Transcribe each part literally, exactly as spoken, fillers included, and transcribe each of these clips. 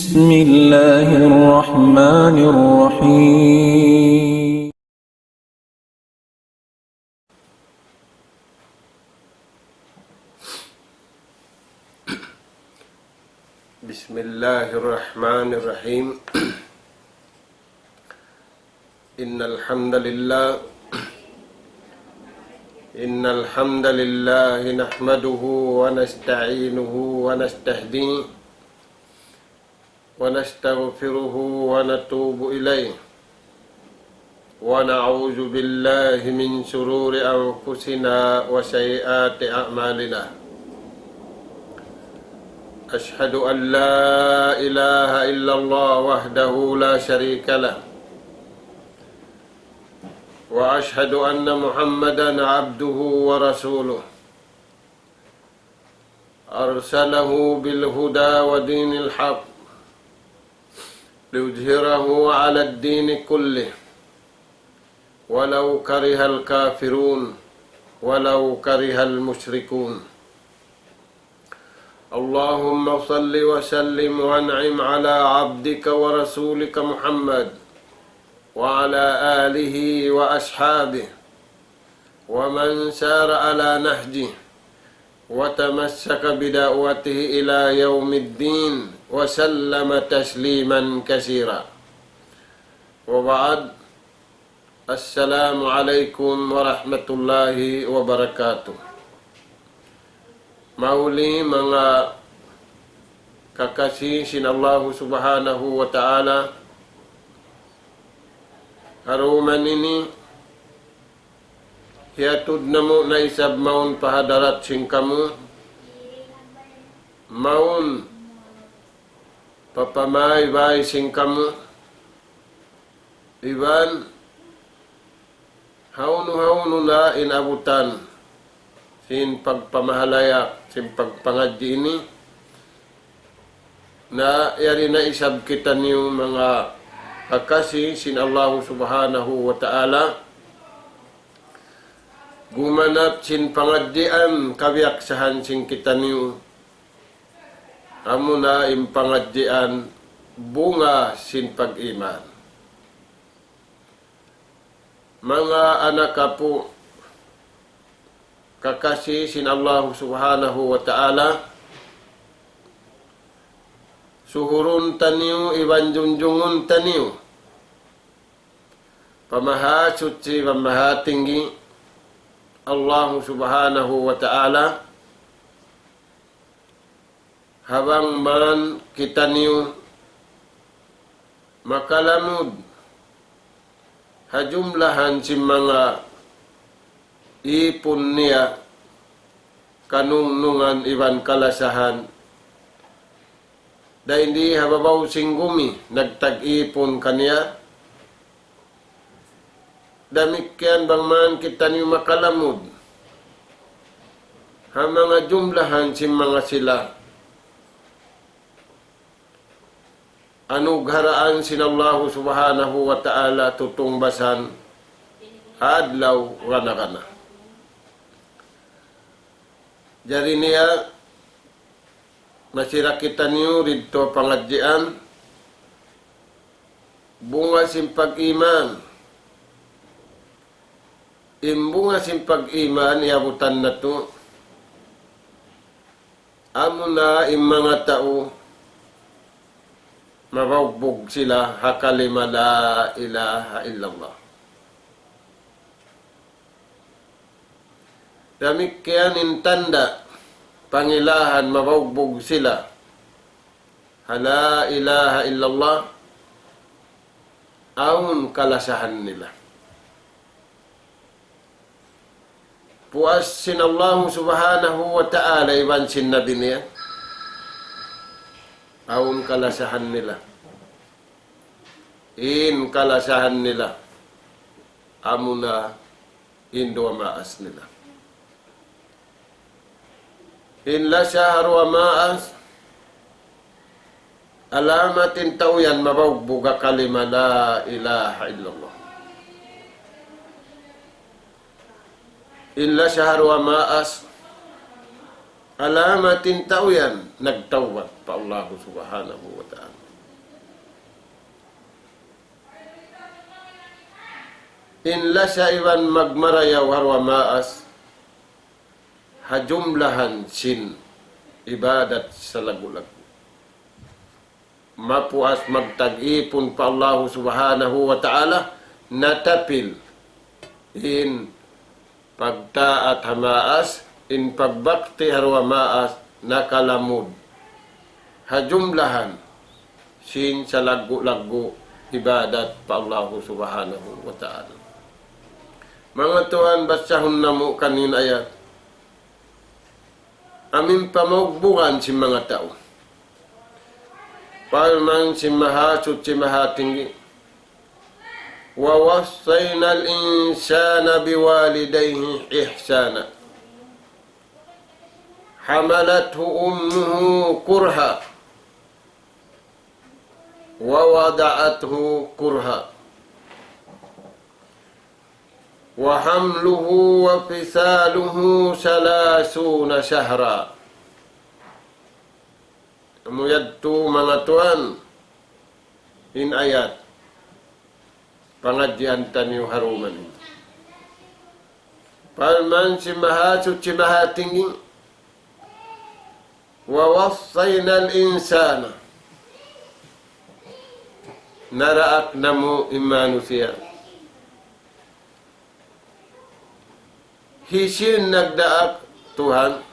بسم الله الرحمن الرحيم. بسم الله الرحمن الرحيم. إن الحمد لله، إن الحمد لله نحمده ونستعينه ونستهديه ونستغفره ونتوب إليه، ونعوذ بالله من شرور أنفسنا وسيئات أعمالنا. أشهد أن لا إله إلا الله وحده لا شريك له، وأشهد أن محمدا عبده ورسوله، أرسله بالهدى ودين الحق ليظهره على الدين كله ولو كره الكافرون، ولو كره المشركون. اللهم صل وسلم وأنعم على عبدك ورسولك محمد وعلى آله وأصحابه ومن سار على نهجه وتمسك بدعوته إلى يوم الدين وسلم تسليما كثيرا. وبعد، السلام عليكم ورحمة الله وبركاته. Mahuli manga kakasi sin Allahu Subhanahu wa Ta'ala, ha dum ini hiyatud namu' na isab mawn pa hadarat sin kamu, mawn pa pamaybay sin kamu, iban hawnu-hawnu na in abutan sin pagpamahalayak, sin pagpangadji' ini, na yari na isab kitaniyu manga kakasi sin Allahu Subhanahu wa Ta'ala, gumanap sin pangadjian kabiyaksahan sin kitaniyu, amuna in pangadjian bunga sin pag-iman. Manga anak apu' kakasi sin Allahu Subhanahu wa Ta'ala, suhurun taniyu iban junjungun taniyu pa Mahasuchi iban Mahatinggi Allahu Subhanahu wa Ta'ala, ha bang man kitaniyu makalamud ha jumlahan sin manga ipun niya, kanungnungan iban kalasahan, dayn di ha babaw sin gumi nagtag-ipun kaniya, damikkiyan bang man kitaniyu makalamud ha manga jumlahan sin manga sila anugharaan sin Allahu Subhanahu wa Ta'ala tutungbasan ha adlaw gana-gana. Jari niya, masi ra kitaniyu didtu pangadjian, bunga sin pag-iman. In bunga sin pag-iman, iyabutan natu', amuna in manga tau mabaugbug sila ha kalima la ilaha illallah. Damikkiyan in tanda' pangilahan mabaugbug sila ha la ilaha illallah, awn kalasahan nila. Puas sin Allahu Subhanahu wa Ta'ala iban sin Nabi niya, awn kalasahan nila. In kalasahan nila, amuna in duwa maas nila. In lasa ha duwa maas, alamat in tau yan mabaugbug ha kalima la ilaha illallah. In lasa ha duwa maas, alamat in tau yan nagtawbat pa Allahu Subhanahu wa Ta'ala. in lasa iban magmarayaw ha duwa maas, ha jumlahan sin ibadat salaggu'-laggu'. Mapuas magtag-ipun pa Allahu Subhanahu wa Ta'ala, natapil in pagtaat ha maas, in pagbakti ha duwa maas, nakalamud ha jumlahan sin salaggu'-laggu' ibadat pa Allahu Subhanahu wa Ta'ala. Manga tuwan, basahun namu' kaniyu in ayat. Amu in pamaugbugan sin manga tau. Parman sin Mahasuchi Mahatinggi, ووصينا الإنسان بوالديه إحسانا حملته أمه كرها ووضعته كرها وحمله وفصاله ثلاثون شهرا. Amu yadtu manga tuwan, in ayat pangadjian taniyu ha duman ini. Parman sin Mahasuchi Mahatinggi, ووصينا الإنسان, naraak namu' in manusiya'. Hisiyu in nagdaak? Tuhan.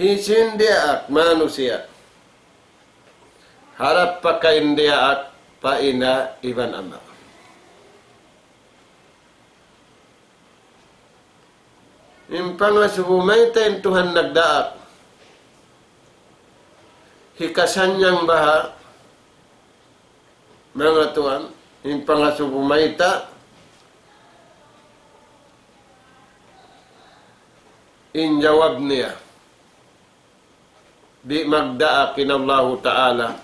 Hisiyu in diyaak? Manusiya'. Harap pa kaw in diyaak, pa ina' iban ama'. In pangasubu mayta' in Tuhan nagdaak? Hikasannyang baha', manga tuwan, in pangasubu mayta'? In jawab niya, di' magdaak in Allahu Ta'ala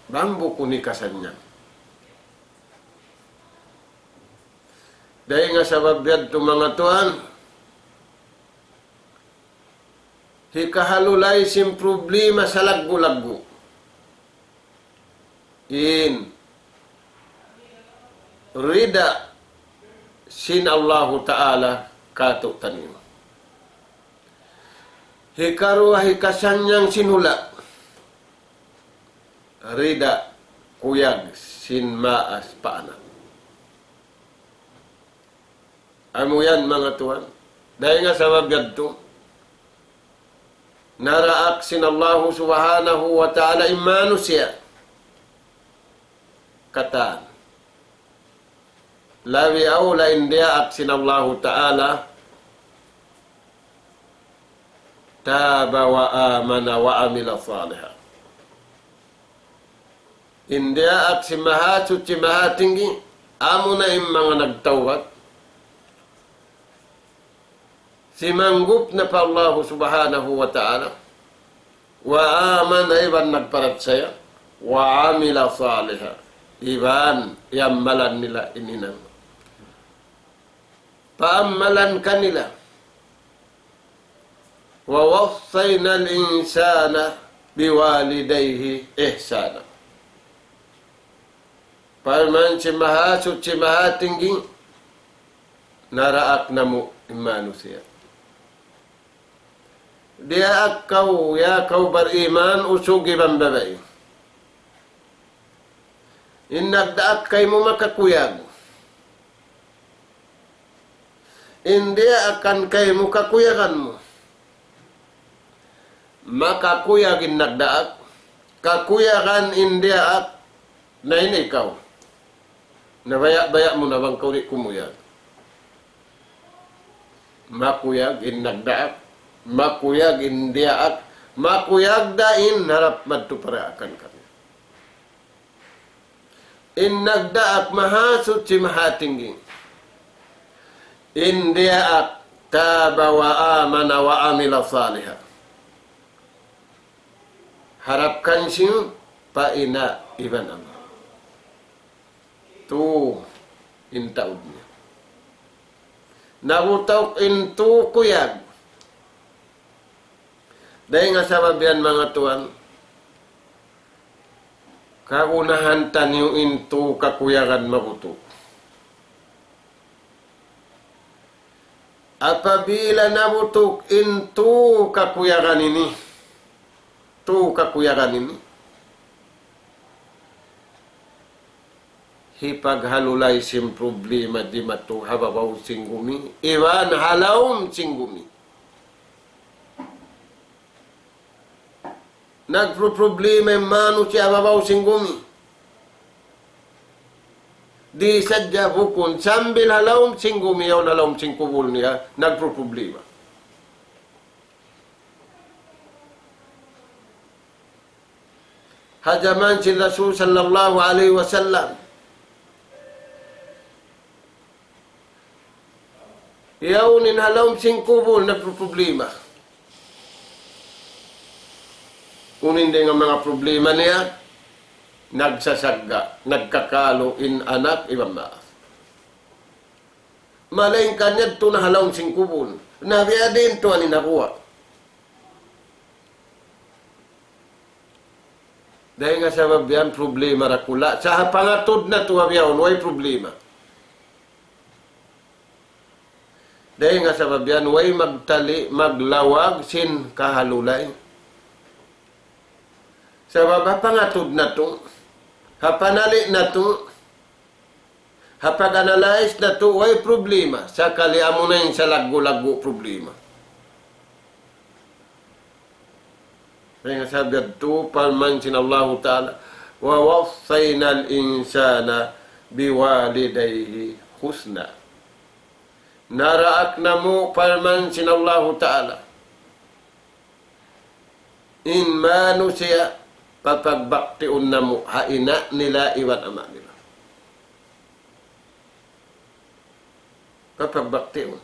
bang bukun hikasannyang. Dayn ha sabab yadtu, manga tuwan, hikahalulay sin problema salaggu'-laggu'. In rida sin Allahu Ta'ala kātu'niyu. Hikaruwa, hikasannyang sin hula'. Rida, kuyag sin maas pa anak. Amu yan, manga tuwan. Dayn ha sabab yadtu, naraak sin Allahu Subhanahu wa Ta'ala in manusiya' katan. Labi awla in diyaak sin Allahu Ta'ala, تاب وآمن وعمل صالحا. In diyaak sin Mahasuchi Mahatinggi, amuna in manga nagtawbat, simanggup na pa Allahu Subhanahu wa Ta'ala, وآمن, iban nagparachaya, وعمل صالحا, iban iyammalan nila in hinang. Paammalan kanila. ووصينا الإنسان بوالديه إحسانا. Parman sin Mahasuchi Mahatinggi, naraak namu' in manusiya'. Diyaak kaw, ya kaw bariman, usug iban babai. In nagdaak kaymu makakuyag. In diyaakan kaymu kakuyagan mu. Makakuyag in nagdaak, kakuyagan in diyaak, na in ikaw. Nabaya'-baya' mu na bang kaw di' kumuyag. Makuyag in nagdaak, makuyag in diyaak, makuyag da in harap madtu pa daakan kaniya. In nagdaak Mahasuchi Mahatinggi. In diyaak تاب وآمن وعمل صالحا. Harap kansiyu pa ina' iban ama'. Tu in taud niya. Nabutawk in tu kuyag. Dayn ha sabab yan, manga tuwan, Kagunahan taniyu in tū kakuyagan mabutuk. Apabila nabutuk in tū kakuyagan ini, tū kakuyagan ini, hipaghalulay sin problema dimatu ha babaw sin gumi, iban ha lawm sin gumi. Nagpruproblema in manusiya' ha babaw sin gumi. Di' sadja bukun, sambil ha lawm sin gumi, yaun ha lawm sin kubul niya, nagpruproblema. Ha jaman sin Rasul sallallahu alayhi wasallam, yaun in ha lawm sin kubul nagpruproblema. Unu in dayn ha manga problema niya, nagsasagga', nagkakalu in anak iban maas. Malayngkan yadtu na ha lawm sin kubul. Na biya' diin tuwan in nakuha. Dayn ha sabab yan problema dakula'. Sa' ha pangatud natu' bihaun, way problema. Dayn ha sabab yan, way magtali', maglawag sin kahalulay. Sabab ha pangatud natu', ha panali' natu', ha pag-analyze natu', way problema. Sakali amuna in salaggu'-laggu' problema. Dayn ha sabab yadtu, parman sin Allahu Ta'ala, وَوَصَّيْنَا الْإِنسَانَ بِوَالِدَيْهِ حُسْنًا. Naraak namu', parman sin Allahu Ta'ala, in manusiya' papagbaktiun namu' ha ina' nila iban ama' nila. Papagbaktiun.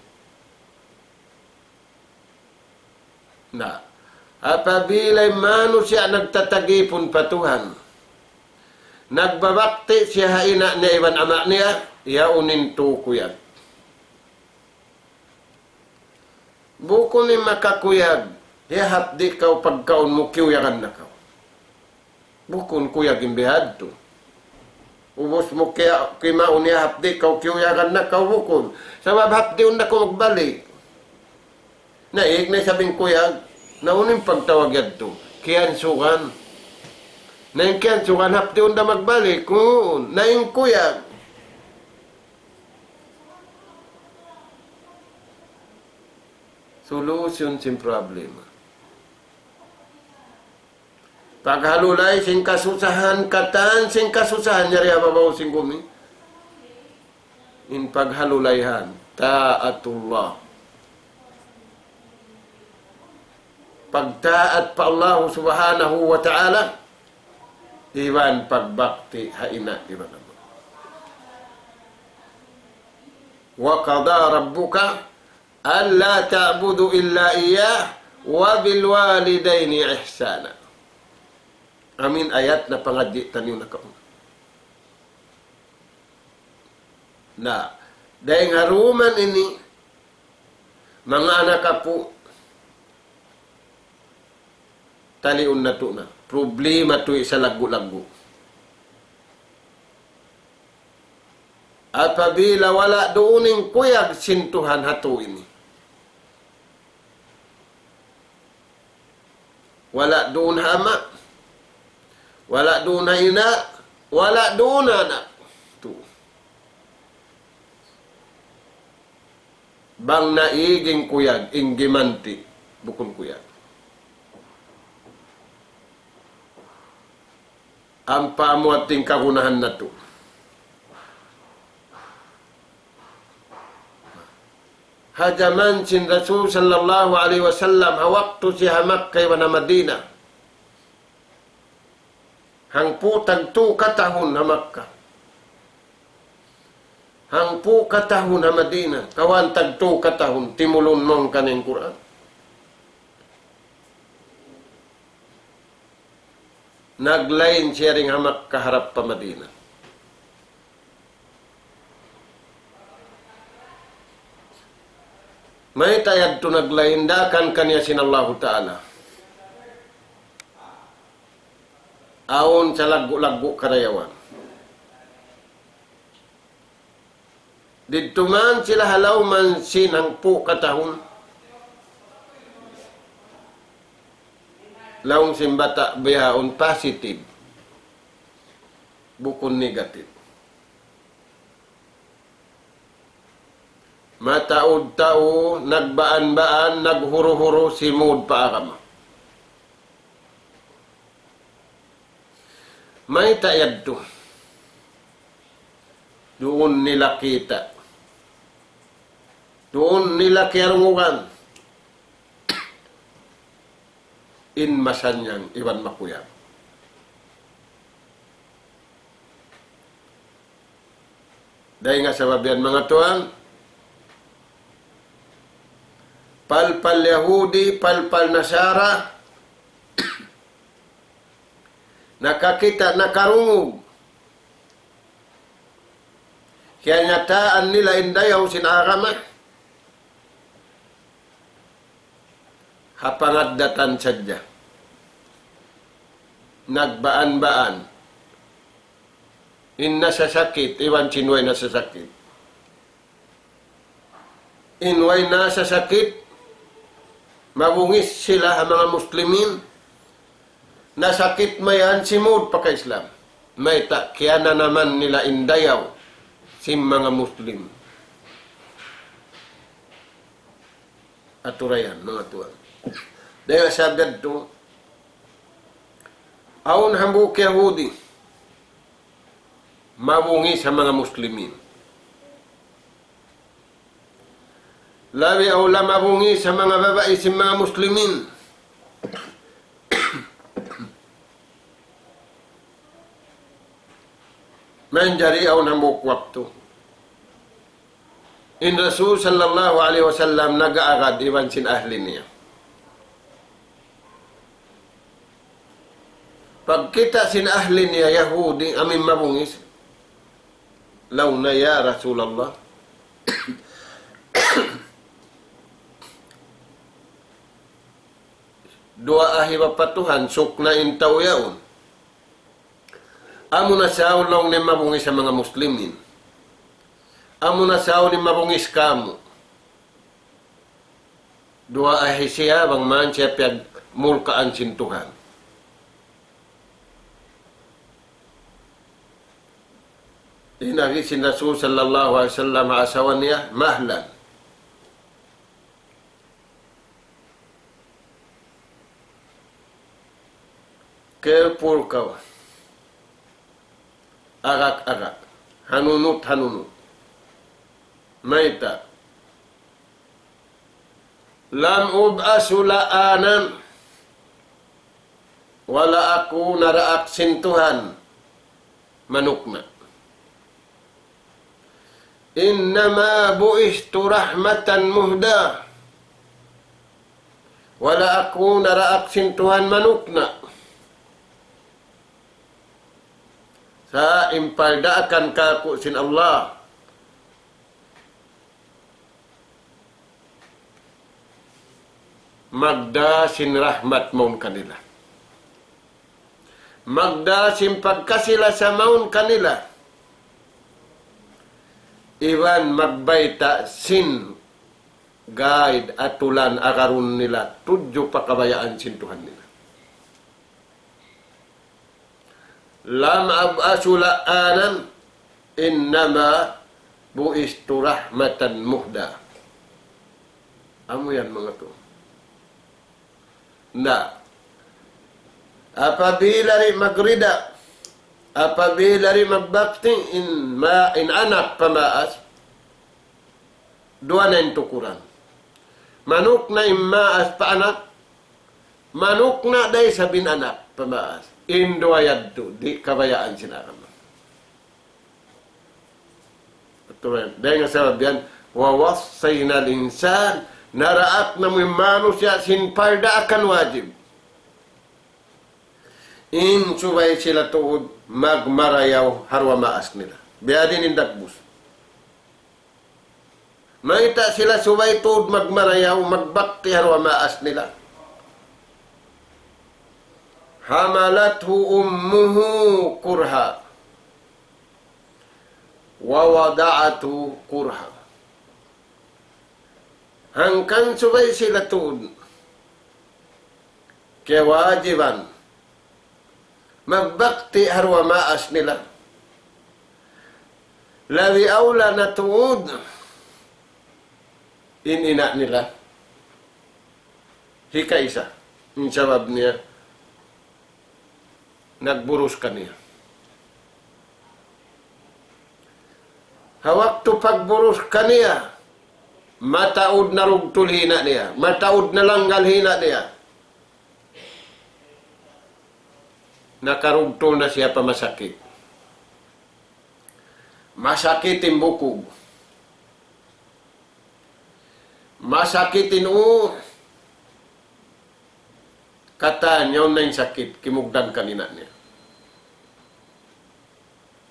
Na, apabila in manusiya' nagtatagipun pa Tuhan, nagbabakti siya ha ina' niya iban ama' niya, yaun in tū kuyag. Bukun in makakuyag, hiyahapdi' kaw pagkaun mu, kiyuyagan na kaw. Bukun kuyag in bihadtu. Ubus mu kiya-, kimaun niya hapdi' kaw, kiyuyagan na kaw, bukun. Sabab hapdiun na kaw magbalik. Na, ig na isab in kuyag. Na, unu in pagtawag yadtu? Kiyansugan. Na in kiyansugan, hapdiun da magbalik. Kuun. Na in kuyag. Solution sin problema. Paghalulay sin kasusahan, katan sin kasusahan yari ha babaw sin gumi. In paghalulayhan, ta'atullah. Pagtaat pa Allah subhanahu wa ta'ala, iban pagbakti ha ina' iban ama'. وَقَضَىٰ رَبُّكَ أَلَّا تَعْبُدُوا إِلَّا إِيَّاهُ وَبِالْوَالِدَيْنِ إِحْسَانًا. Amu in ayat na pangadji' taniyu nakauna. Na, dayng ha dum ini, manga anak apu', taliun natu' na. Problema tuud sa laggu'-laggu'. Apabila wala' duun in kuyag sin Tuhan ha tū ini. Wala' duun ha ama', wala' duun ha ina', wala' duun ha anak. Tū. Bang naig in kuyag, in gimanti', bukun kuyag. Ampa amu yadtu in kagunahan natu'. Ha jaman sin Rasul sallallahu alayhi wasallam, ha waktu siya ha Makkah iban ha Madinah. Hangpu' tagtū katahun ha Makkah. Hangpu' katahun ha Madinah. Kawan tagtū katahun, timulun mawn kaniya in Qur'an. Naglain siya dayn ha Makkah harap pa Madinah. Mayta' yadtu naglain? Daakan kaniya sin Allahu Ta'ala. Awn sa laggu'-laggu' karayawan. Didtu man sila ha lawm sin hangpu' katahun. Laung sin bata' bihaun positive. Bukun negative. Mataud tau, nagbaan-baan, naghuru-huru, simud pa agama. Mayta' yadtu? Duun nila kita'. Duun nila kiyarungugan. In masannyang iban makuyag. Dayn ha sabab yan, manga tuwan, palpal Yahudi, palpal Nasara, nakakita', nakarungug. Kiyanyataan nila in dayaw sin agama. Ha pangaddatan sadja. Nagbaan-baan. In nasasakit, iban sin way nasasakit. In way nasasakit, mabungis sila ha manga Muslimin, nasakit mayan simud pagka-Islam. Mayta', kiyananaman nila in dayaw sin manga Muslim. Aturayan, manga tuwan. Dayaw sabab yadtu, awn hambuuk Yahudi, mabungis ha manga Muslimin. Labi awla mabungis ha manga babai sin manga Muslimin. Manjari awn hambuuk waktu, in Rasul sallallahu alayhi wasallam nag-aagad iban sin ahli niya. Pagkita' sin ahli niya Yahudi, amu in mabungis, laung na, "Ya Rasulullah, duwaa hiba pa Tuhan, sukna' in tau yaun." Amu na saulung in mabungis ha manga Muslimin. Amu na saulung in mabungis kāmu'. Duwaa hi siya bang man siya piyagmulkaan sin Tuhan. In agi sin Rasul sallallahu alayhi wasallam ha asawa niya, "Mahlan." Careful kaw. Agak-agak. Hanunut-hanunut. Mayta'? "Lam ub'asu la'anan." Wala' aku naraak sin Tuhan manukna'. "Innama bu'istu rahmatan muhda." Wala' aku naraak sin Tuhan manukna'. Sa' in paldaakan kāku' sin Allah, magdā sin rahmat mawn kanila. Magdā sin pagkasi-lasa mawn kanila. Iban magbayta' sin guide, atulan, agarun nila tudju pa kabayaan sin Tuhan nila. "Lam ub'asu la'anan, innama bu'istu rahmatan muhda." Amu yan, manga tuwan. Na, apabila di' magrida, apabila di' magbakti in ma-, in anak pa maas, duwa na in tukuran. Manukna' in maas pa anak, manukna' da isab in anak pa maas. In duwa yadtu, di' kabayaan sin agama. Dayn ha sabab yan, ووصينا الإنسان, naraak namu' in manusiya' sin paldaakan wajib. In subay sila tuud magmarayaw ha duwa maas nila. Biya' diin in dagbus. Mayta' sila subay tuud magmarayaw, magbakti ha duwa maas nila? حملته أمه كرها ووضعته كرها. Hangkan subay sila tuud kiyawajiban magbakti ha duwa maas nila. Labi awla na tuud in ina' nila. Hikaisa, in sabab niya, nagburus kaniya. Ha waktu pagburus kaniya, mataud na rugtul in ina' niya, mataud na langgal in ina' niya. Nakarugtul na siya pa masakit. Masakit in bukug. Masakit in uu. Katan, yaun na in sakit, kimugdan kan ina' niya.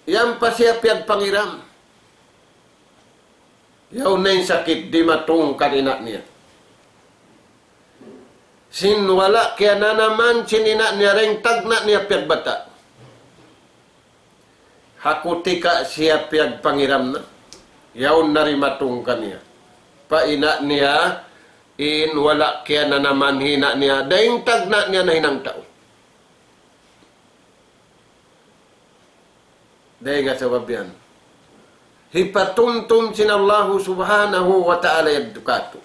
Yan pa siya piyagpangiram. Yaun na in sakit, dimatung kan ina' niya. Sin wala' kiyananaman sin ina' niya, dayn tagna' niya piyagbata'. Ha kutika siya piyagpangiram na, yaun na dimatung kaniya pa ina' niya, in wala' kiyananaman in ina' niya, dayn tagna' niya nahinang tau. Dayn ha sabab yan, hipatumtum sin Allahu Subhanahu wa Ta'ala yadtu kātu'.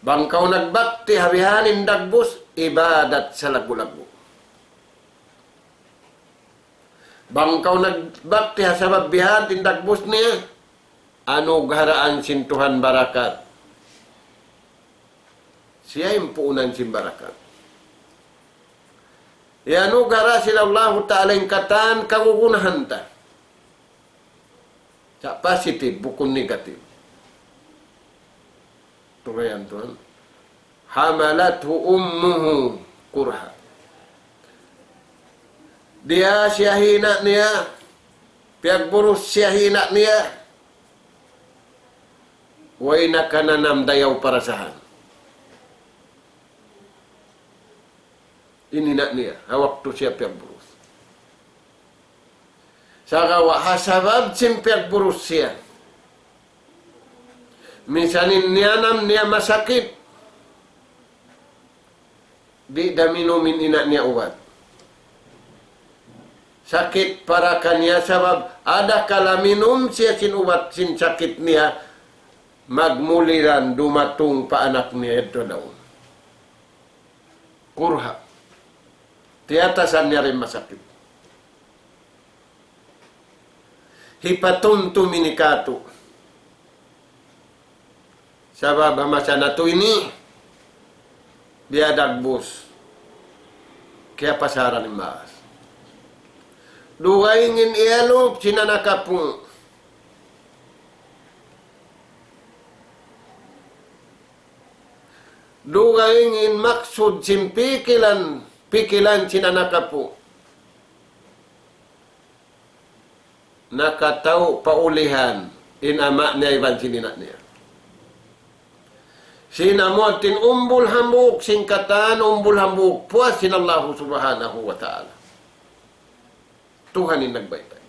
Bang kaw nagbakti ha bihaini in dagbus, ibadat salaggu'-laggu'. Bang kaw nagbakti ha sabab bihaini in dagbus niya, anugharaan sin Tuhan barakat. Siya in puunan sin barakat. Iyanughara' sin Allahu Ta'ala in katan kagunahan ta. Sa' positive, bukun negative. Tulayan tuwan. حملته أمه كرها. Diyā siya in ina' niya, piyagburus siya in ina' niya, way nakananam dayaw parasahan in ina' niya, ha waktu siya piyagburus. Sagawa' ha sabab sin piyagburus siya, minsan in tiyanam niya masakit, di' da minum in ina' niya ubat. Sakit para kaniya sabab adakala minum siya sin ubat sin sakit niya, magmuliran dumatung pa anak niya yadtu daw. Kurha. Tiyatasan niya in masakit. Hipatumtum ini kātu'. Sabab ha masa natu' ini, biya' dagbus, kiyapasaran in maas. Dugaing in iyalup sin anak apu'. Dugaing in maksud sin pikilan, pikilan sin anak apu'. Nakatau pa ulihan in ama' niya iban sin ina' niya. Sin amu in umbul hambuuk sin katan, umbul hambuuk puas sin Allahu Subhanahu wa Ta'ala. Tuhan in nagbayta'.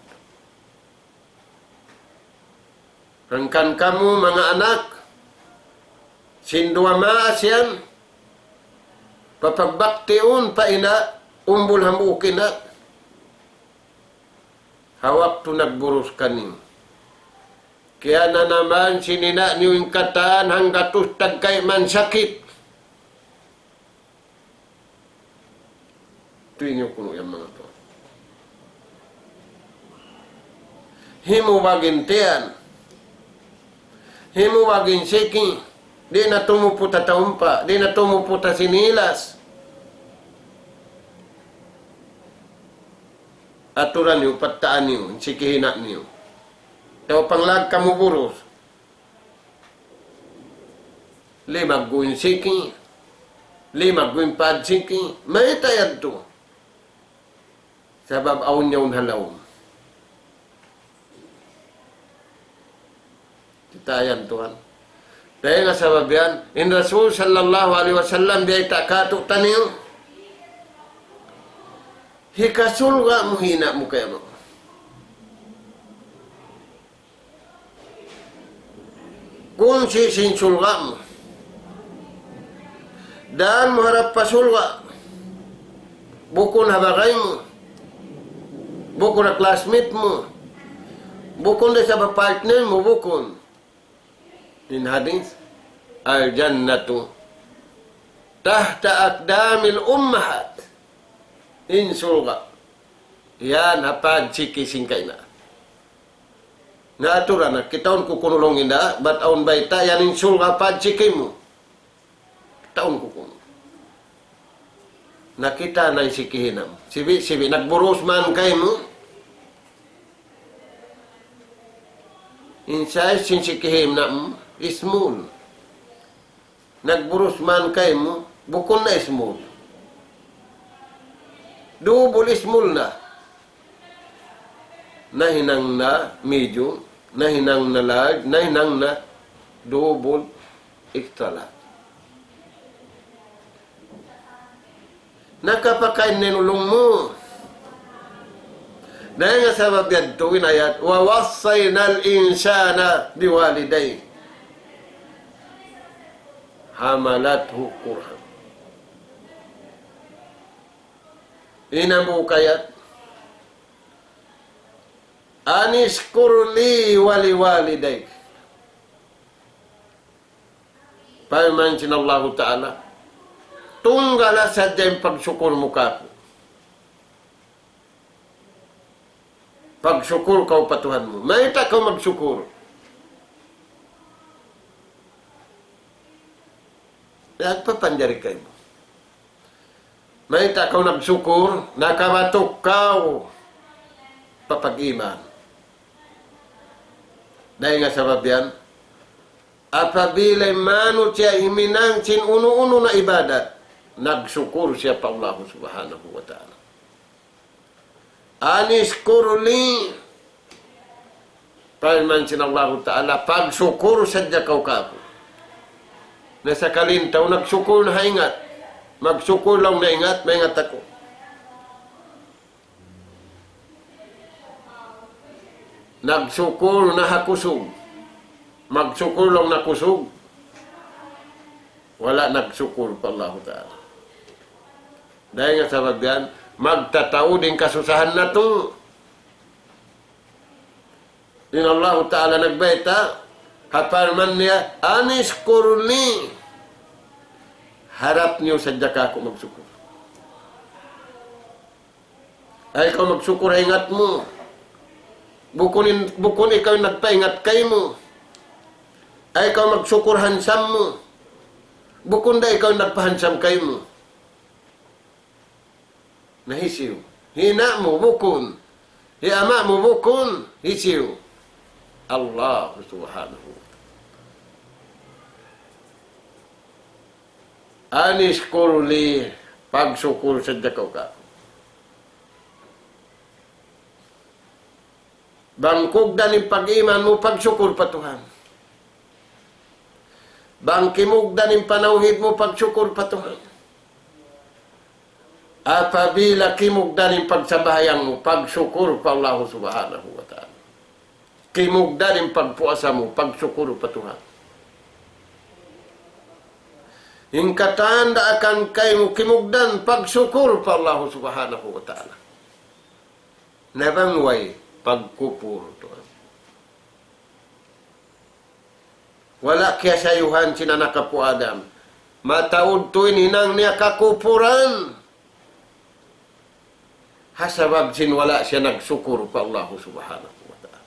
Hangkan kamu manga anak, sin duwa maas yan, papagbaktiun pa ina', umbul hambuuk ina'. Ha waktu nagburus kaniyu, kiyananaman sin ina' niyu in katan hanggatus tagkayman sakit. Tuwi niyu kunu' yan manga tuwan. Himubag in tiyan. Himubag in siki. Di' na tumuput ha taumpa'. Di' na tumuput ha sinilas. Aturan niyu, pattaan niyu, in siki ina' niyu. Atawa panglag kamu burus. Limaggu' in siki, limaggu' in pad siki, mayta' yadtu? Sabab awn yaun ha lawm. Kita' yan tuwan. Dayn ha sabab yan, in Rasul sallallahu alayhi wasallam biyayta' kātu'niyu, Hikasulga' mu hi ina' mu kay ama' mu. Kunsi' sin sulga' mu. Dān mu harap pa sulga'. Bukun ha bagay mu. Bukun ha classmate mu. Bukun da isab ha partner mu, bukun. In hadith, الجنة تحت أقدام الأمهات. In sulga'. Yan ha pād siki sin kaina. Na aturan na, kitaun ku kunu' laung niya, bat awn bayta', yan in sulga' ha pād siki mu. Kitaun ku kunu'. Nakita' na in siki hi ina' mu. Sibi', sibi', nagburus man kaymu. In size sin siki hi ina' mu, small. Nagburus man kaymu, bukun na small. Double small na. Nahinang na medium, nahinang na large, nahinang na double, extra large. Nakapakain na in ulung mu. Dayn ha sabab yadtu in ayat, ووصينا الإنسان بوالديه حملته كرها. In hambuuk ayat, أن اشكر لي ولوالديك. Parman sin Allahu Ta'ala, tunggala sadja in pagsukur mu kāku'. Pagsukur kaw pa Tuhan mu. Mayta' kaw magsukur? Nagpapanjari kaymu. Mayta' kaw nagsukur, nakabatuk kaw pa pag-iman. Dayn ha sabab yan, apabila in manusiya' himinang sin unu-unu na ibadat, nagsukur siya pa Allahu Subhanahu wa Ta'ala. أن اشكر لي. Parman sin Allahu Ta'ala, pagsukur sadja kaw kāku'. Na sakali in tau nagsukur na ha ingat. Magsukur laung na ingat, maingat aku. Nagsukur na ha kusug. Magsukur laung na kusug. Wala' nagsukur pa Allahu Ta'ala. Dayn ha sabab yan, magtataud in kasusahan natu'. In Allahu Ta'ala nagbayta', ha parman niya, أن اشكر لي. Harap niyu sadja kāku' magsukur. Ayaw kaw magsukur ha ingat mu. Bukun in, bukun ikaw in nagpaingat kaymu. Ayaw kaw magsukur ha handsome mu. Bukun da ikaw in nagpa-handsome kaymu. Na hisiyu? Hi ina' mu bukun. Hi ama' mu bukun. Hisiyu? Allah Subhanahu wa Ta'ala. أن اشكر لي, pagsukur sadja kaw kāku'. Bang kugdan in pag-iman mu, pagsukur pa Tuhan. Bang kimugdan in panawhid mu, pagsukur pa Tuhan. Apabila kimugdan in pagsambahayang mu, pagsukur pa Allahu Subhanahu wa Ta'ala. Kimugdan in pagpuasa mu, pagsukur pa Tuhan. In katan daakan kaymu kimugdan, pagsukur pa Allahu Subhanahu wa Ta'ala. Na bang way, pagkupur tuud. Wala' kiyasayuhan sin anak apu' Adam. Mataud tuud in hinang niya kakupuran. Ha sabab sin wala' siya nagsukur pa Allahu Subhanahu wa Ta'ala.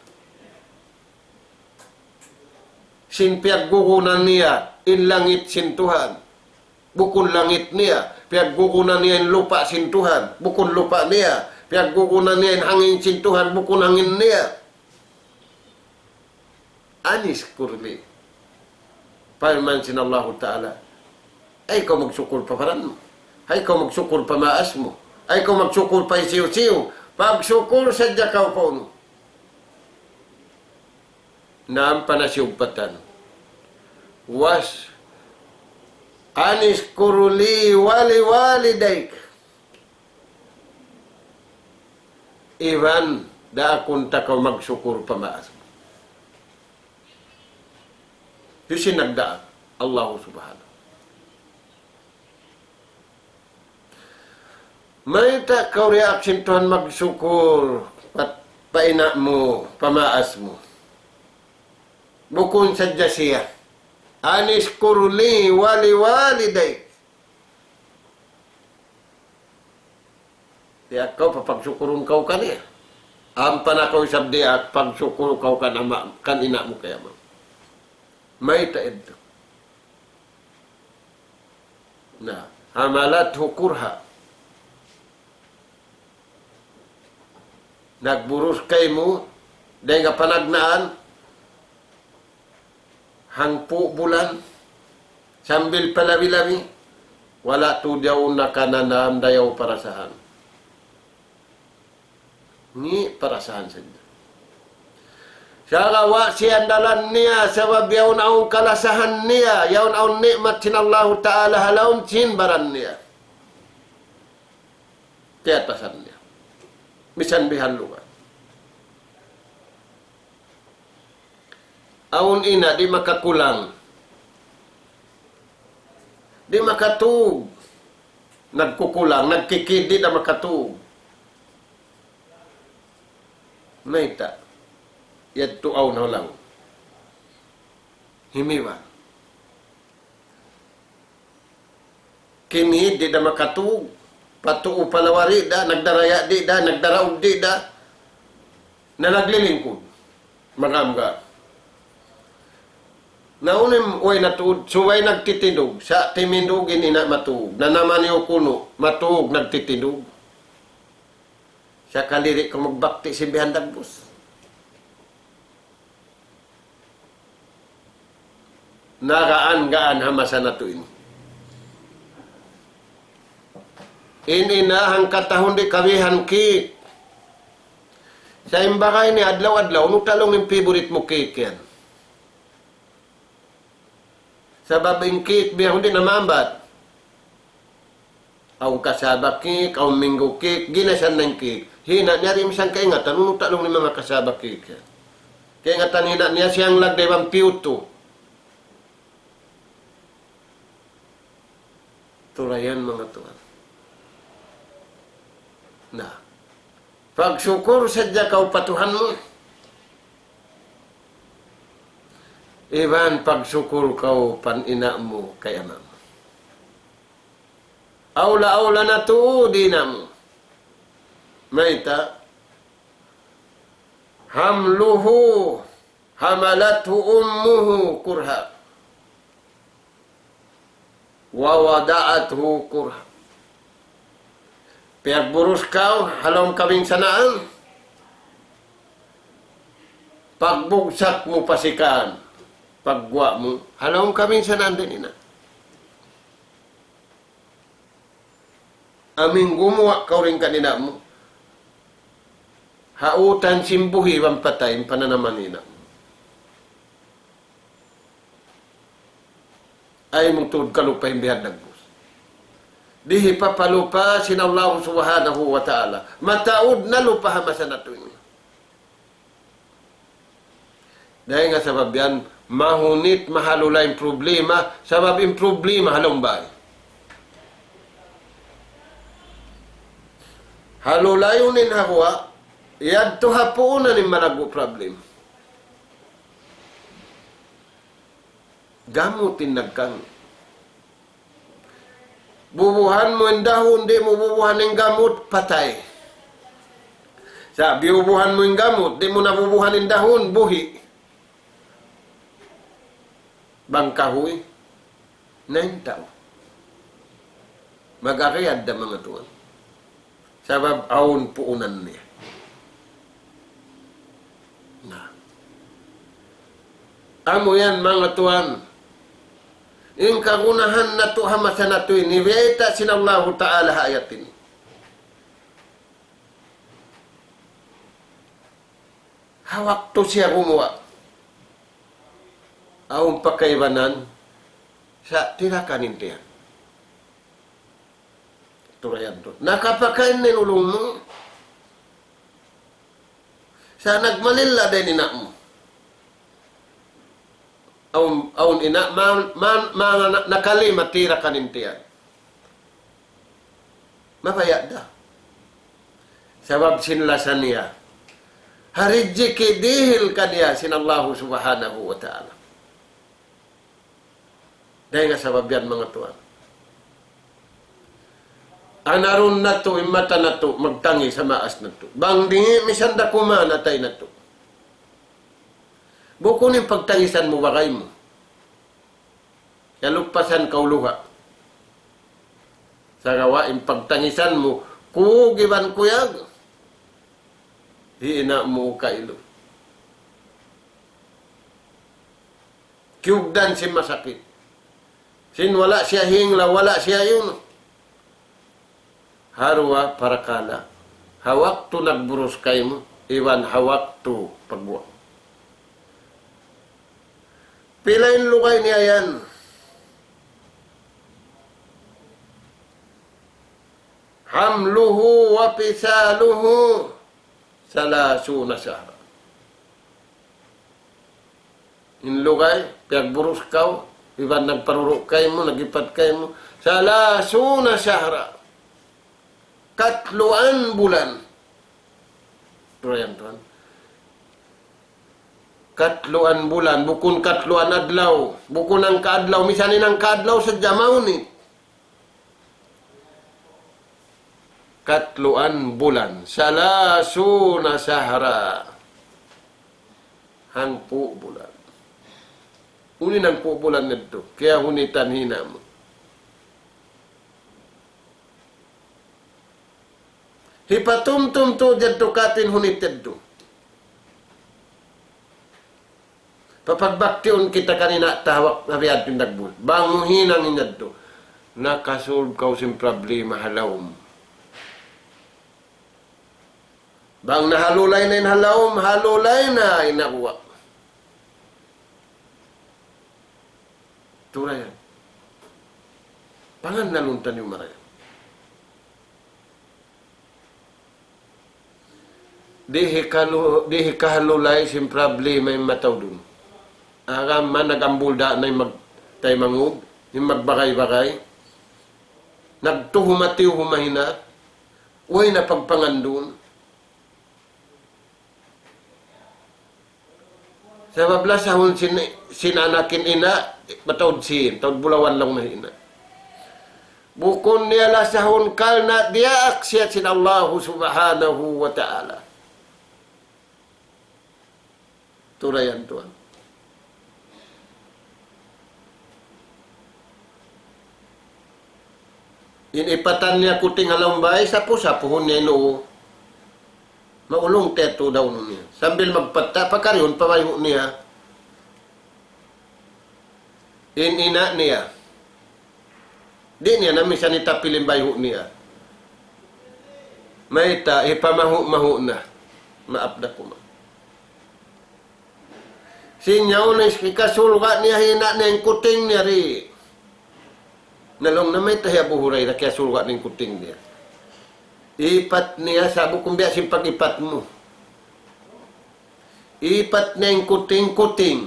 Sin piyaggugunan niya in langit sin Tuhan, bukun langit niya. Piyaggugunan niya in lupa' sin Tuhan, bukun lupa' niya. Piyaggugunan niya in hangin sin Tuhan, bukun hangin niya. أن اشكر لي. Parman sin Allahu Ta'ala, ayaw kaw magsukur pa baran mu. Ayaw kaw magsukur pa maas mu. Ayaw kaw magsukur pa hisiyu-siyu. Pagsukur sadja kaw pa unu. Na ampa na siyugpatan. Was, أن اشكر لي ولوالديك. Iban, daakun ta kaw magsukur pa maas mu. Hisiyu in nagdaak? Allahu Subhanahu. Mayta' kaw diyaak sin Tuhan magsukur pa, pa ina' mu, pa maas mu? Bukun sadja siya. أن اشكر لي ولوالديك. Diyaak kaw, papagsukurun kaw kaniya. Ampa na kaw isab diyaak, pagsukur kaw kan ama', kan ina' mu kay ama'. Mayta' yadtu? Na, حملته كرها. Nagburus kaymu, dayn ha panagnaan, hangpu' bulan, sambil palabi-labi, wala' tuud yaun nakananam dayaw parasahan. Ini parasahan sadja. Sagawa' siyandalan niya, sabab yaun awn kalasahan niya, yaun awn ni'mat sin Allahu Ta'ala ha lawm sin baran niya. Tiyatasan niya. Misan bihan lugar. Awn ina' di' makakulang. Di' makatug. Nagkukulang, nagkikid, di' na makatug. Mayta'? Yadtu awn ha laung. Himiwa. Kimid di' da makatug, patuu palawari da, nagdaraya di' da, nagdaraug di' da, na naglilingkud. Magamga. Na unu in way na tuud, subay nagtitindug, sa' timindug in ina' matug, na naman niyu kunu', matug nagtitindug. Sakali di' kaw magbakti sin bihan dagbus. Nagaan-gaan ha masa natu' ini. In ina' hangkatahun di' kabihan cake. Sa' in bagay ini adlaw-adlaw, unu ta laung in favorite mu cake yan? Sabab in cake biya' di' na maambat. Awn cassava cake, awn mango cake, ginasan na in cake. Hina' niya di' misan kaingatan, unu ta laung in manga cassava cake. Kaingatan hina' niya siyang lagda' iban piyutu. Turayan manga tuwan. Na. Pagsukur sadja kaw pa Tuhan mu. Iban pagsukur kaw pa ina' mu kay ama' mu. Awla-awla na tuud in ina' mu. Mayta'? حمله، حملته أمه كرها ووضعته كرها. Piyagburus kaw, ha lawm kabinsanaan. Pagbugsak mu pa sikaan. Pagguwa' mu, ha lawm kabinsanaan da in ina'. Amu in gumuwa' kaw dayn kan ina' mu. Ha utan sin buhi' iban patay, in pananaman ina'. Ayaw mu tuud kalupahi in bihan dagbus. Di' hipapalupa sin Allah Subhanahu wa Ta'ala. Mataud na lupa ha masa natu' ini. Dayn ha sabab yan, mahunit mahalulay in problema, sabab in problema ha lawm bay. Halulayun in ha guwa', yadtu ha puunan in malaggu' problem. Gamut in nagkang. Bubuhan mu in dahun, di' mu bubuhan in gamut, patay. Sa' biyubuhan mu in gamut, di' mu na bubuhan in dahun, buhi'. Bang kahuy, na in tau. Mag-agad da manga tuwan. Sabab awn puunan niya. Na. Amu yan, manga tuwan. In kagunahan natu' ha masa natu' ini, biyayta' sin Allahu Ta'ala ha ayat ini. Ha waktu siya gumuwa', awn pa kaibanan, sa' tirakan in tiyan. Turayan tu. Nakapakain na in ulung mu. Ta nagmalilla da in ina' mu. Awn, awn ina', man, man, man, na, nakalima tira kanin tiyan. Mabaya' da. Sabab sin lasa niya. Ha rijiki' dihil kaniya sin Allahu Subhanahu wa Ta'ala. Dayn ha sabab yan, manga tuwan. Anarun natu', in mata natu', magtangis ha maas natu'. Bang di', misan da kuman atay natu'. Bukun in pagtangisan mu bagay mu. Kalupasan kaw luha'. Sagawa' in pagtangisan mu, kug iban kuyag. Hi ina' mu kailu. Kiyugdan sin masakit. Sin wala' siya hingla, wala' siya yun. Ha duwa parakala'. Ha waktu nagburus kaymu, iban ha waktu pagguwa'. Pila in lugay niya yan? حمله وفصاله ثلاثون شهرا. In lugay, piyagburus kaw, iban nagparuru' kaymu, nagipat kaymu, ثلاثون شهرا. Katluan bulan. Duun yan, tuwan. Katluan bulan, bukun katluan adlaw, bukun hangka adlaw, misan in hangka adlaw sadja mawn. Katluan bulan. ثلاثون شهرا. Hangpu' bulan. Unu in hangpu' bulan yadtu? Kiyahunitan hi ina' mu. Hipatumtum tuud yadtu katu' in hunit yadtu. Papagbaktiun kita kan ina' ta ha waktu biya' ha yadtu in dagbus. Bang mu hinang in yadtu, nakasulb kaw sin problema ha lawm. Bang nahalulay na in ha lawm, halulay na in ha guwa'. Turayan. Pangannalun taniyu marayaw. Di' hikalu-, di' hikahalulay sin problema in mataud duun. Agama nag-ambul da na in magtaymanghud, in magbagay-bagay. Nagtuhumatiyu humahina, way na pagpangan duun. Sabab lasahun sin, sin anak in ina', mataud sin, taud bulawan laung na ina'. Bukun niya lasahun karna' diyaak siya sin Allahu Subhanahu wa Ta'ala. Turayan tuwan. In ipatan niya kuting ha lawm bay, sapu-sapuhun niya in uu. Maulung tetu daw niya. Sambil magpata, pakarihun pa bayhu' niya. In ina' niya. Di' niya na misan itapil in bayhu' niya. Mayta', hipamahu'-mahu' na. Maap da kuma. Sin yaun na hikasulga' niya hi ina' niya in kuting niya di'. Na laung na mayta' hi Abu Hurairah kiyasulga' niya in kuting niya. Ipat niya sa' bukun biya' sin pag-ipat mu. Ipat niya in kuting-kuting.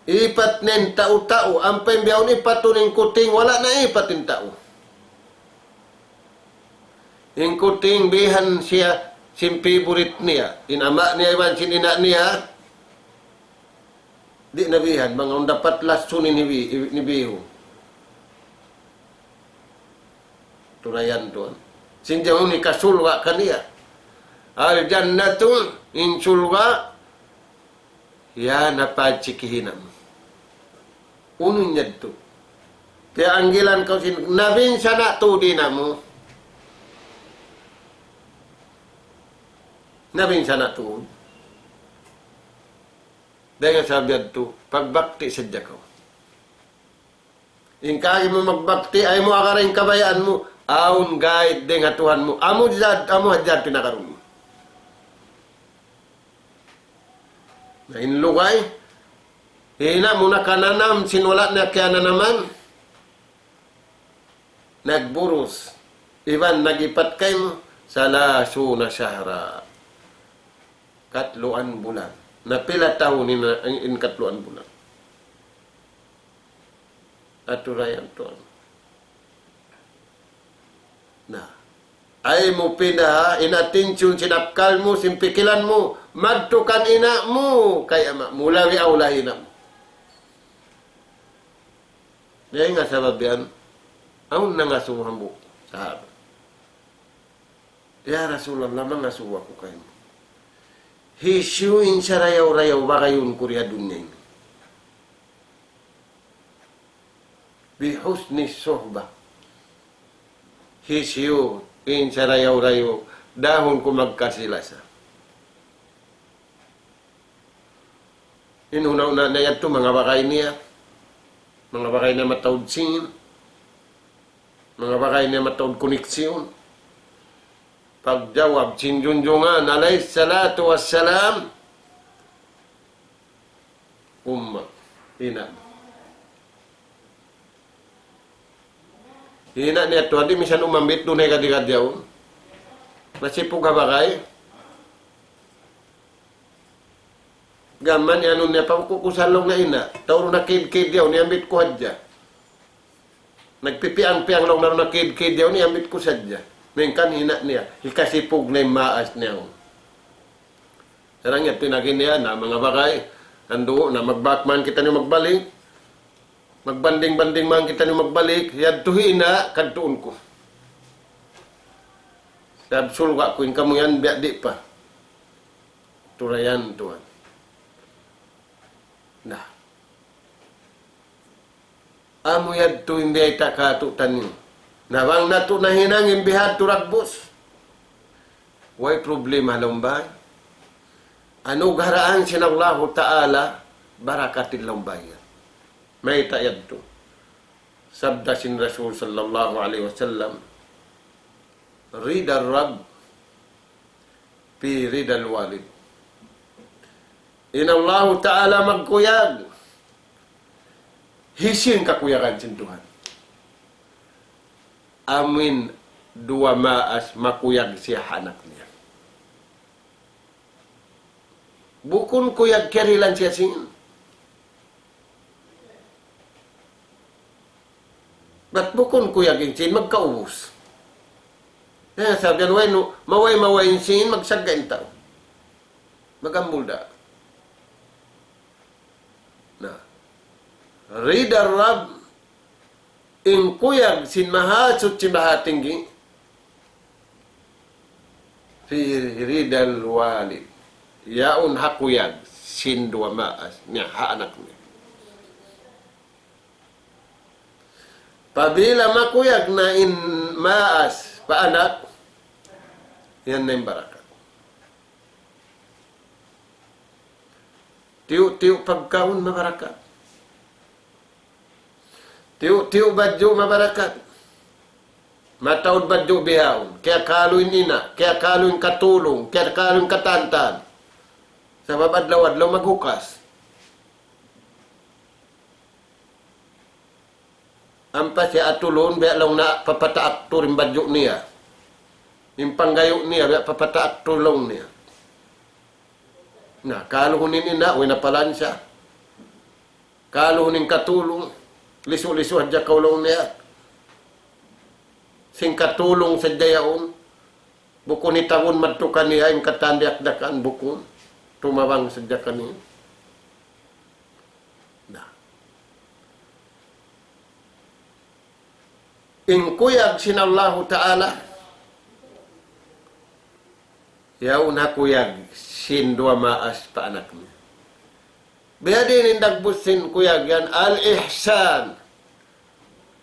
Ipat niya in tau-tau. Ampa in bihaun ipatun in kuting, wala' na ipat in tau. In kuting bihan siya sin favorite niya. In ama' niya iban sin ina' niya. Di' na bihan, bang awn dapat lasun in hibi-, in hibihu. Turayan tuwan. Sin jaun hikasulga' kaniya. Al-jannatu, in sulga', yan ha pachiki hinang mu. Unu in yadtu? Piyanggilan kaw sin, nabinsana' tuud in ina' mu. Nabinsana' tuud. Dayn ha sabab yadtu, pagbakti sadja kaw. In kaagi mu magbakti, ayaw mu agara in kabayaan mu, awn guide dayn ha Tuhan mu. Amu jad, amu jad pinakarun mu. Na in lugay, hi ina' mu nakananam, sin wala' niya kiyananaman. Nagburus, iban nag-ipat kaymu, ثلاثون شهرا. Katluan bulan. Na pila tahun in, in katluan bulan? Aturayan tuwan. Na. Ay mu pina, in attention sin akkal mu, sin pikilan mu, madtu kan ina' mu, kay ama' mu, labi awla ina' mu. Dayn ha sabab yan, awn nangasubu hambuuk sahaba. "Ya Rasulullah, mangasubu aku kaymu. Hisiyu in sarayaw-rayaw bagayun ku di ha dunya ini?" Bi husni suhbah. Hisiyu in sarayaw-rayaw dahun ku magkasi-lasa. In huna'-huna' na yadtu manga bagay niya, manga bagay niya mataud sīn, manga bagay niya mataud koneksyon. Pagjawab sin Junjungan alayhi salatu wassalam, umma, ina'. Ina' niya tuwan, di' misan umambit duun na hikadi-kadi yaun. Masipug ha bagay. Gam mayan unu niya, pakukusan laung niya ina'. Tau nakid-kid yaun, iyambit ku hadja. Nagpipiang-piang laung niya, nakid-kid yaun, iyambit ku sadja. Mayan kan ina' niya, hikasipug na in maas niya yaun. Sarang yan, tinagi niya na manga bagay, andu' na magbak man kitaniyu magbalik, magbanding-banding man kitaniyu magbalik, yadtu hi ina', kadtuun ku. Sabab surga' ku in kamu yan, biya' di' pa. Turayan tuwan. Na. Amu yadtu in biyayta' kātu'niyu. Na bang natu' nahinang in bihadtu dagbus, way problema ha lawm bāy. Anugaraan sin Allahu Ta'ala, barakat in lawm bāy yan. Mayta' yadtu? Sabda sin Rasul sallallahu alayhi wasallam, "Rida Rabb fi rida al-walid." In Allahu Ta'ala magkuyag hisiyu in kakuyagan sin Tuhan? Amuin duwa maas makuyag siya ha anak niya. Bukun kuyag kiyarihilan siya sīn. Bat bukun kuyag in sīn magkaubus. Na, sabab yan way nu, maway-maway in sīn, magsagga' in tau. Magambul da. Na. Rida Rabb, in kuyag sin Mahasuchi Mahatinggi, fi rida al-walid. Yaun ha kuyag sin duwa maas niya ha anak niya. Pabila makuyag na in maas pa anak, yan na in barakat. Tiyu'-tiyu' pagkaun mabarakat. Tiyu'-tiyu' badju' mabarakat. Mataud badju' bihaun. Kiyakalu in ina', kiyakalu in katulung, kiyakalu in katantan. Sabab adlaw-adlaw maghukas. Ampa siya atulun, biya' laung niya papataak tuud in badju' niya. In panggayu' niya, biya' papataak tuud laung niya. Na, kalu unu in ina', way na palansa. Kalu unu in katulung, lisu-lisu hadja kaw laung niya. Sin katulung sadja yaun, bukun hitabun madtu kaniya in katan diyakdakan, bukun. Tumabang sadja kaniya. Na. In kuyag sin Allahu Ta'ala, yaun ha kuyag sin duwa maas pa anak niya. Biyadiin in dagbus sin kuyag yan, al-ihsan,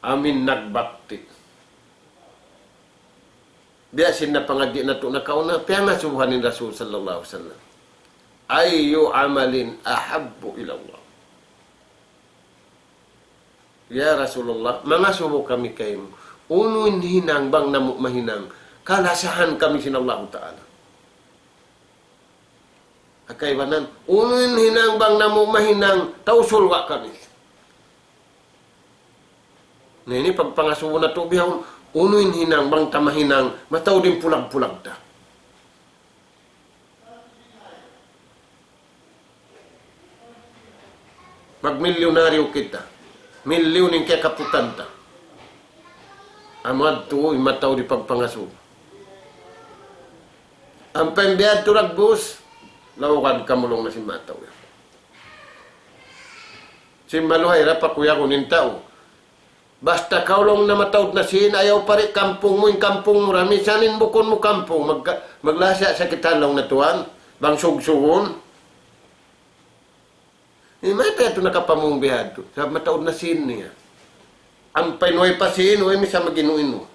amuin nagbakti. Biya' sin napangadji' natu' nakauna, piyangasubuhan in Rasul sallallahu alayhi wasallam. Ayyu amalin ahabbu ila Allah. Ya Rasulullah, mangasubu kami kaymu. Unu in hinang bang namu' mahinang, kalasahan kami sin Allahu Ta'ala. Ha kaibanan, unu in hinang bang namu' mahinang, tau surga' kami. Na ini pagpangasubu natu' bihaun, unu in hinang bang ta mahinang, mataud in pulag-pulag ta. Magmilyunaryu kita. Milyun in kiyakaputan ta. Amu yadtu in mataud hipagpangasubu. Ampa in biya' yadtu dagbus, laung ku, kamulung na sin mataud yan. Sin maluhay ra pakuyagun in tau. Basta kaw laung na mataud na sīn, ayaw pa ri kampung mu, in kampung mu ra, minsan in bukun mu kampung, mag-, maglasa sa kita laung na tuwan, bang sugsugun. Mayta' yadtu nakapamung biya' yadtu? Sabab mataud na sīn niya. Ampa in way pa sīn, way misan mag-inu-inu.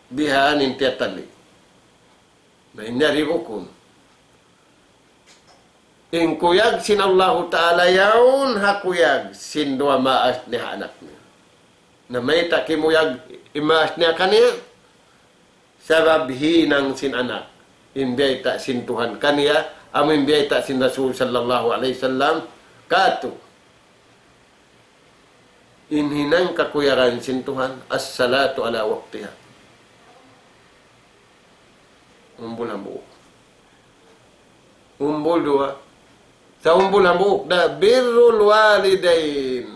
Bihan in tiyatali. Na in yari bukun. In kuyag sin Allahu Ta'ala yaun ha kuyag sin duwa maas niya ha anak niya. Na mayta' kimuyag in maas niya kaniya? Sabab hinang sin anak in biyayta' sin Tuhan kaniya, amu in biyayta' sin Rasul sallallahu alayhi wasallam kātu'. In hinang kakuyagan sin Tuhan, الصلاة على وقتها. Umbul hambuuk. Umbul duwa. Sa' umbul hambuuk da, بر الوالدين.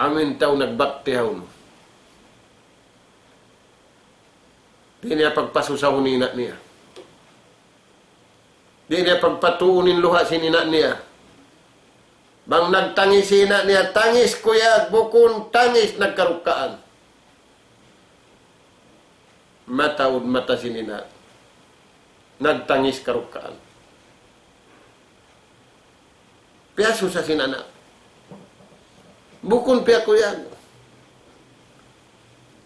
Amu in tau nagbakti ha unu. Di' niya pagpasusahun in ina' niya. Di' niya pagpatuun in luha' sin ina' niya. Bang nagtangis in ina' niya, tangis kuyag, bukun tangis nagkarukkaan. Mataud mata sin ina'. Nagtangis karukkaan. Piyasusa sin anak. Bukun piyakuyag.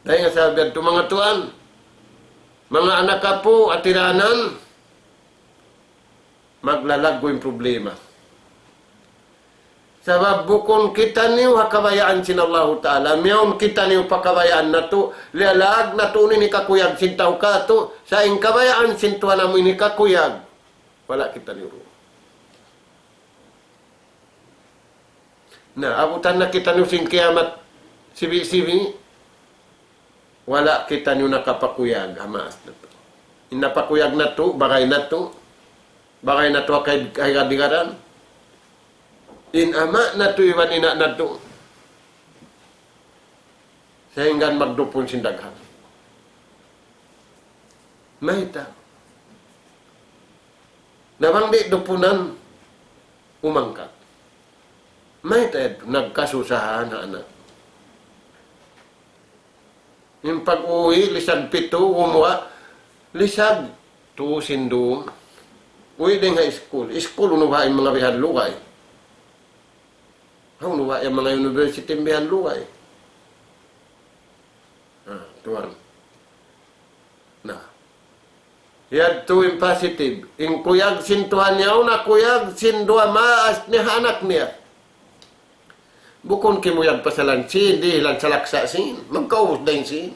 Dayn ha sabab yadtu manga tuwan, manga anak apu', hatiranan, maglalaggu' in problema. Sabab bukun kitaniyu ha kabayaan sin Allahu Ta'ala, miyawn kitaniyu pa kabayaan natu', liyalag natu' ini kakuyag sin tau kātu', sa' in kabayaan sin Tuhan amu ini kakuyag. Wala' kitaniyu duun. Na, abutan na kitaniyu sin kiyamat sibi'-sibi', wala' kitaniyu nakapakuyag ha maas natu'. In napakuyag natu', bagay natu', bagay natu' ha kay-, kaigan-digaran. In ama' natu' iban ina' natu'. Sahingga magdupun sin daghan. Mayta'? Na bang di' dupunan, umangkat. Mayta' yadtu? Nagkasusahan ha anak. In pag-uwi', lisag pitu, gumuwa', lisag tu sin dum. Uwi' dayn ha iskul. Iskul, unu baha' in manga bihan lugay? Hawnu baha' in manga university bihan lugay? Ah, tuwan. Na. Yadtu in positive. In kuyag sin Tuhan yaun na kuyag sin duwa maas niya ha anak niya. Bukun kimuyag pasalan sin, dihilan salaksa' sin, magkaubus dayn sin.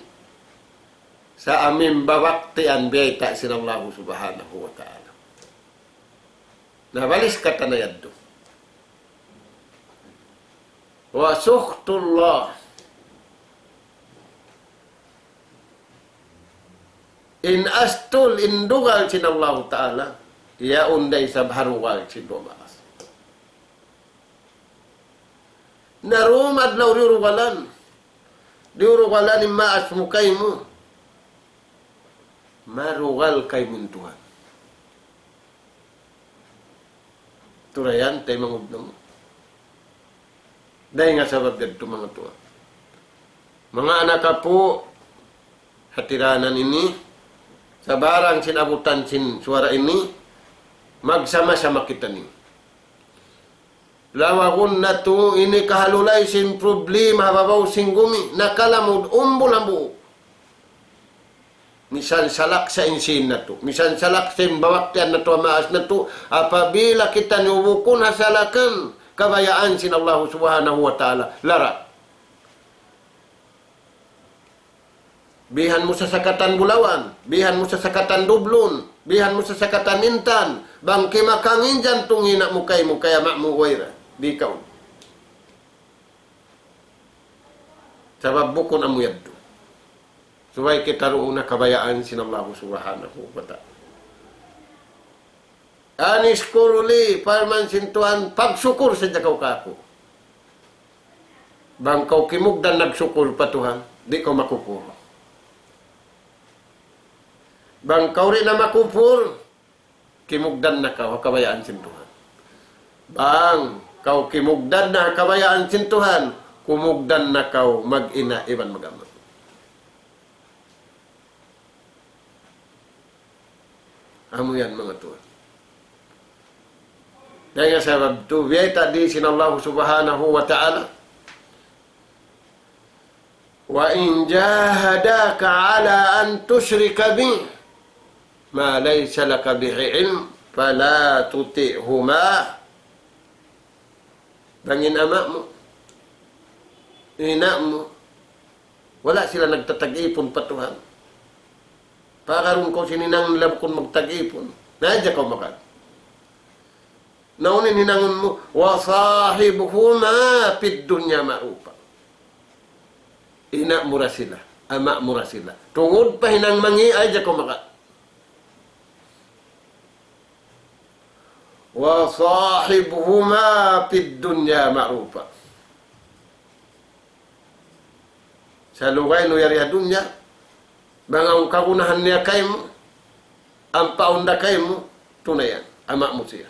Sa' amu in babaktian biyayta' sin Allahu Subhanahu wa Ta'ala. Na, baliskatan na yadtu. وسخط الله. In astul, in dugal sin Allahu Ta'ala, yaun da isab ha rugal sin duwa maas. Na dum adlaw diyurugalan. Diyurugalan in maas mu kaymu. Marugal kaymu in Tuhan. Turayan, taymanghud namu'. Dayn ha sabab yadtu manga tuwan. Manga anak apu', hatiranan ini, sabarang sin abutan sin suwara ini, magsama-sama kitaniyu. Lawagun natu' ini kahalulay sin problema ha babaw sin gumi, nakalamud umbul hambuuk. Misan salaksa' in sīn natu', misan salaksa' in babaktian natu', ha maas natu', apabila kitaniyu bukun hasalakan kabayaan sin Allahu Subhanahu wa Ta'ala, lara'. Bihan mu sasakatan bulawan, bihan mu sasakatan dublun, bihan mu sasakatan intan, bang kimakang in jantung ina' mu kaymu, kay ama' mu, way ra, di' kaw. Sabab bukun amu yadtu. Subay kita duun ha kabayaan sin Allahu Subhanahu wa Ta'ala. أن اشكر لي, parman sin Tuhan, pagsukur sadja kaw kāku'. Bang kaw kimugdan nagsukur pa Tuhan, di' kaw makufur. Bang kaw di' na makufur, kimugdan na kaw ha kabayaan sin Tuhan. Bang kaw kimugdan na ha kabayaan sin Tuhan, kumugdan na kaw mag-ina' iban mag-ama'. Amu yan, manga tuwan. Dayn ha sabab tu, biyayta' di sin Allah Subhanahu wa Ta'ala, وإن جاهداك على أن تشرك بي ما ليس لك به علم فلا تطعهما. Bang in ama' mu, ina' mu, wala' sila nagtatag-ipun pa Tuhan. Pagarun kaw sin hinang nila bukun magtag-ipun. Na hadja kaw magad. Na unu in hinangun mu, وصاحبهما في الدنيا معروفا. Ina' mu ra sila, ama' mu ra sila. Tungud pa hinang mangi', hadja kaw magad. وصاحبهما في الدنيا معروفا. Sa' lugay niyu yari ha dunya, bang awn kagunahan niya kaymu, ampa awn da kaymu, tunayan, ama' mu siya.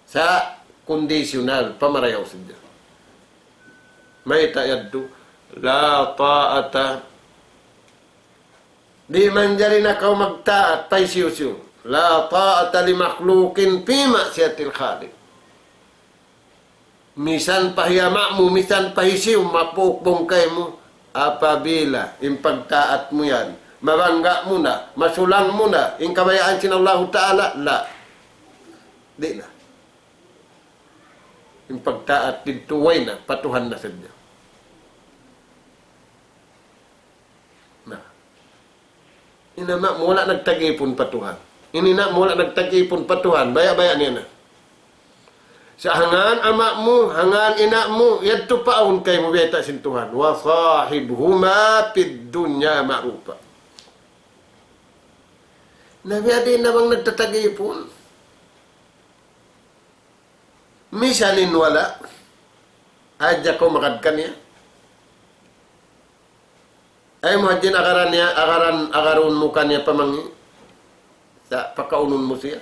Sa' kondisyunal, pamarayaw sadja. Mayta' yadtu, لا طاعة, di' manjari na kaw magtaat pa hisiyu-siyu. لا طاعة لمخلوق في معصية الخالق. Misan pa hi ama' mu, misan pa hisiyu, mapuukbung kaymu, apabila in pagtaat mu yan, mabangga' mu na, masulang mu na, in kabayaan sin Allahu Ta'ala, la. Di' na. In pagtaat didtu way na, pa Tuhan na sadja. Na. In ama' mu wala' nagtag-ipun pa Tuhan. In ina' mu wala' nagtag-ipun pa Tuhan. Baya'-baya' niya na. Sa' hangkan ama' mu, hangkan ina' mu, yadtu pa awn kaymu biyayta' sin Tuhan. وصاحبهما في الدنيا معروفا. Na biya' diin na bang nagtatag-ipun. Misan in wala', hadja kaw magad kaniya. Ayaw mu hadjin agaran niya, agaran, agarun mu kaniya pa mangi'. Sa' pakaunun mu siya.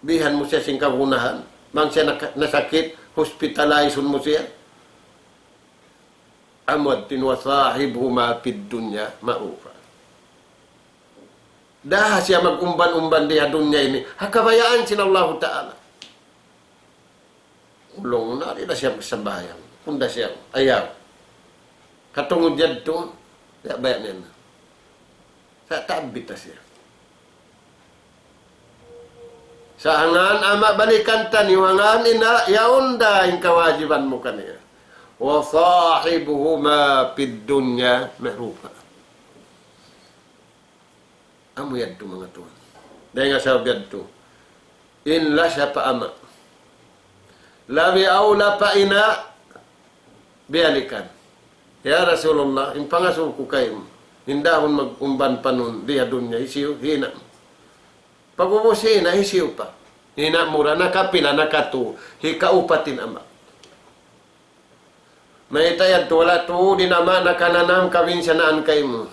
Bihan mu siya sin kagunahan. Bang siya naka-, nasakit, hospitalize-un mu siya. Amu yadtu in وصاحبهما في الدنيا معروفا. Daha siya mag-umban-umban di ha dunya ini. Ha kabayaan sin Allahu Ta'ala. Ulung na, di' da siya magsambahayang. Kunda siya, ayaw. Katungud yadtu, ya baya' niya na. Sa' tabbit da siya. Sa' hangkan ama' balikan taniyu, hangkan ina', yaun da in kawajiban mu kaniya. وصاحبهما في الدنيا معروفا. Amu yadtu manga tuwan. Dayn ha sabab yadtu. In lasa pa ama'. Labi awla pa ina', biyalikan. Ya Rasulullah, in pangasubu ku kaymu, in dahun mag-umban panun di ha dunya, hisiyu, hi ina'. Pag'ubus hi ina', hisiyu pa. Hi ina' mu ra nakapila, nakatū, hikaupat in ama'. Mayta' yadtu wala' tuud in ama' nakananam kabinsanaan kaymu.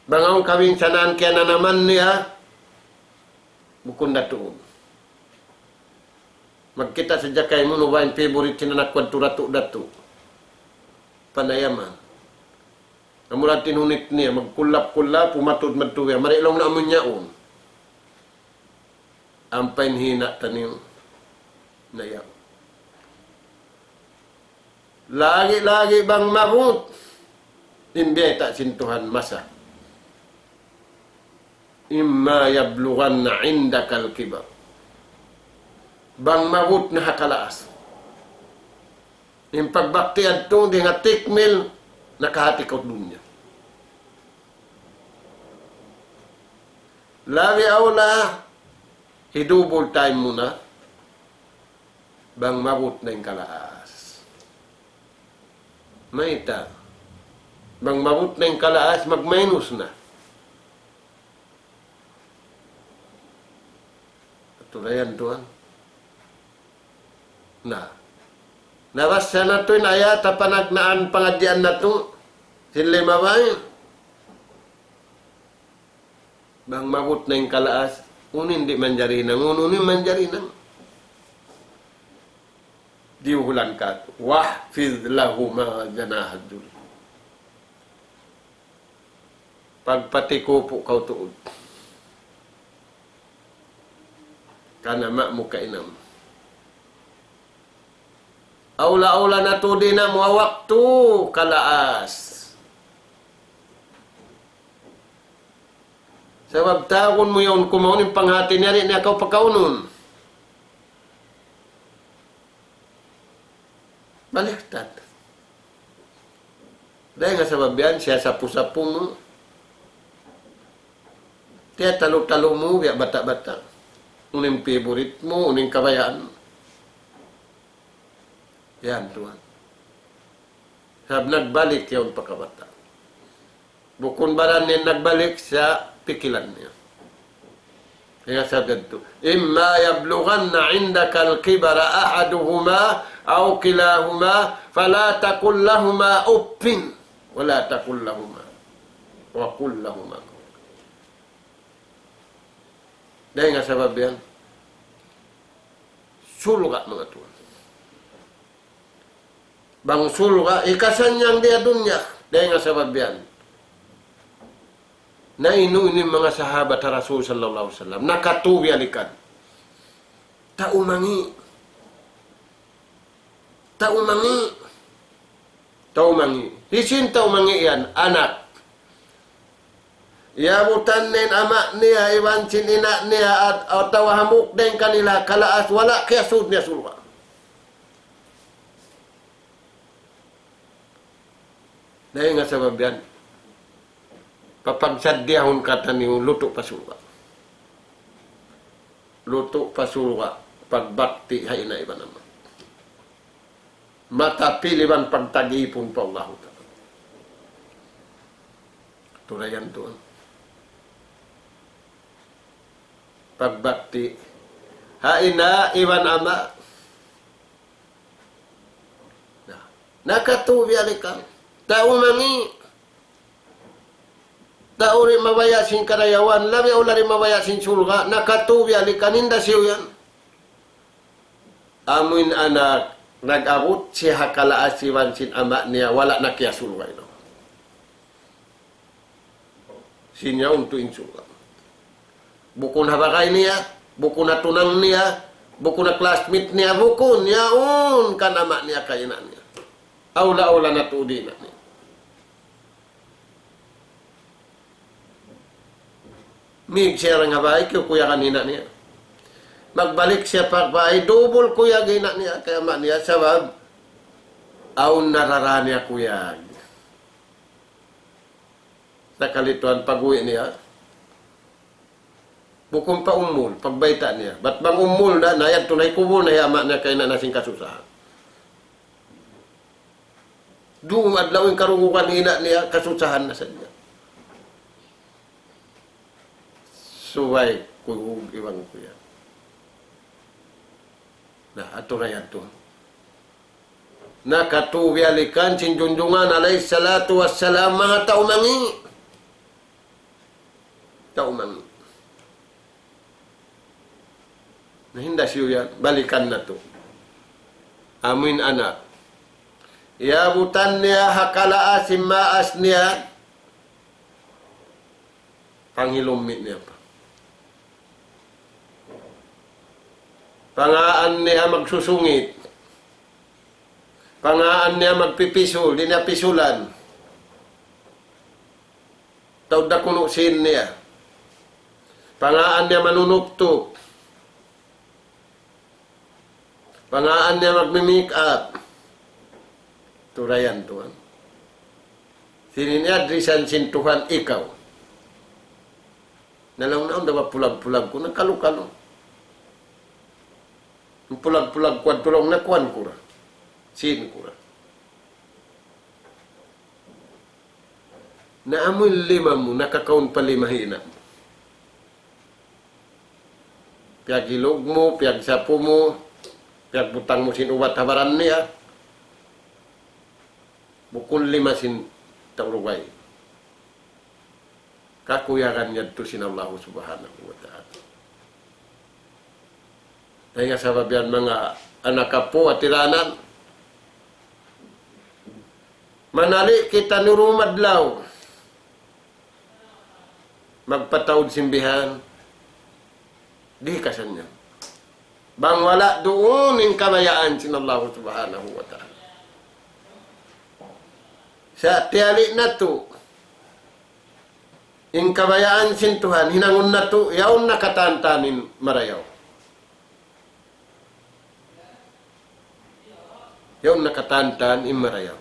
Bang awn kabinsanaan kiyananaman niya, bukun da tuud. Magkita' sadja kaymu, unu ba in favorite sin anak ku, datu', datu'. Panayaman. Amura tinunit niya, magkullap-kullap, umatud madtu biya', mari laung na amun yaun. Ampa in hina' taniyu na yaun. Lagi'-lagi' bang maabut, in biyayta' sin Tuhan masa. إما يبلغن عندك الكبر. Bang maabut na ha kalaas. In pagbakti yadtu di' na tikmil, nakahati kaw dunya. Labi awla, hi-double time mu na, bang maabut na in kalaas. Mayta'? Bang maabut na in kalaas, magmaynus na. Turayan tuwan. Na. Nabassa natu' in ayat ha panagnaan pangadjian natu'. Sin limabay. Bang maabut na in kalaas, unu in di' manjari hinang, unu in manjari hinang. Diyuhulan katu'. واخفض لهما جناح الذل. Pagpatikupu' kaw tuud kan ama' mu kaina mu. Awla-awla na tuud in ina' mu ha waktu kalaas. Sabab tawagun mu yaun kumaun in panghati niya, di' niya kaw pakaunun. Baliktad. Dayn ha sabab yan, siyasapu-sapu mu. Tiyatalu-talu mu, biya' bata'-bata'. Unu in favorite mu, unu in kabayaan mu. Yan, tuwan. Sabab nagbalik yaun pa kabata'. Bukun baran niya nagbalik, sa pikilan niya. Kaya sabda tu, إما يبلغن عندك الكبر أحدهما أو كلاهما فلا تقل لهما أف ولا تقل لهما وقل لهما قولا. Dayn ha sabab yan, surga', manga tuwan. Bang surga', hikasannyang di ha dunya, dayn ha sabab yan. Na inu ini manga sahabat ha Rasul sallallahu alayhi wasallam, nakatū biyalikan. Tau mangi'. Tau mangi'. Tau mangi'. Hisiyu in tau mangi' yan? Anak. Iyaabutan niya in ama' niya, iban sin ina' niya, at, atawa hambuuk dayn kanila, kalaas, wala' kiyasud niya surga'. Dayn ha sabab yan, papagsaddihun katan niyu lutu' pa surga'. Lutu' pa surga', pagbakti ha ina' iban ama'. Matapil iban pagtag-ipun pa Allahu Ta'ala. Turayan tuwan. Pagbakti ha ina' iban ama'. Na, nakatū biyalikan. Tau mangi'. Tau di' mabaya' sin karayawan, labi awla di' mabaya' sin surga', nakatū biyalikan, hinda siyu yan. Amu in anak, nag-abut siya ha kalaas iban sin ama' niya, wala' na kiyasurga' inu. Sin yaun tuud in surga'. Bukun ha bagay niya, bukun ha tunang niya, bukun ha classmate niya, bukun, yaun kan ama' niya, kan ina' niya. Awla-awla na tuud in ina' niya. Mīg siya dayn ha bāy, kiyukuyagan in ina' niya. Magbalik siya pa bāy, dubul kuyag in ina' niya, kan ama' niya, sabab awn na rara niya kuyag. Sakali tuwan pag-uwi' niya, bukun pa umul, pagbayta' niya. Bat bang umul na, na yadtu na, hikubul na hi ama' niya, kan ina' niya sin kasusahan. Dūm adlaw in karungugan ina' niya, kasusahan na sadja. Subay kuyag iban kuyag. Na, atu ra yadtu. Nakatū biyalikan sin Junjungan alayhi salatu wassalam, manga tau mangi'. Tau mangi'. Na, hinda siyu yan, balikan natu'. Amu in anak. Iyaabutan niya ha kalaas sin maas niya, panghilummi' niya pa. Pangaan niya magsusungit. Pangaan niya magpipisul, di' niya pisulan. Taud da kunu' sin niya. Pangaan niya manunuptup. Pangaan niya magmi-make up. Turayan tuwan. Sin ini adrisan sin Tuhan ikaw. Na laung niya, "Awn da ba pulag-pulag ku, nakalu-kalu. Pulag-pulag ku, adtu laung niya kuwan ku ra. Sin ku ra." Na amu in lima mu, nakakaun pa lima hi ina' mu. Piyaghilug mu, piyagsapu mu, piyagbutang mu sin ubat ha baran niya. Bukun lima sin taurugay. Kakuyagan yadtu sin Allahu Subhanahu wa Ta'ala. Dayn ha sabab yan, manga anak apu' ha tiranan, manali' kitaniyu dumadlaw magpataud sin bihan, di' kasanyan. Bang wala' duun in kabayaan sin Allahu Subhanahu wa Ta'ala. Sa' tiyali' natu' in kabayaan sin Tuhan, hinangun natu', yaun na katan-katan in marayaw. Yaun na katan-katan in marayaw.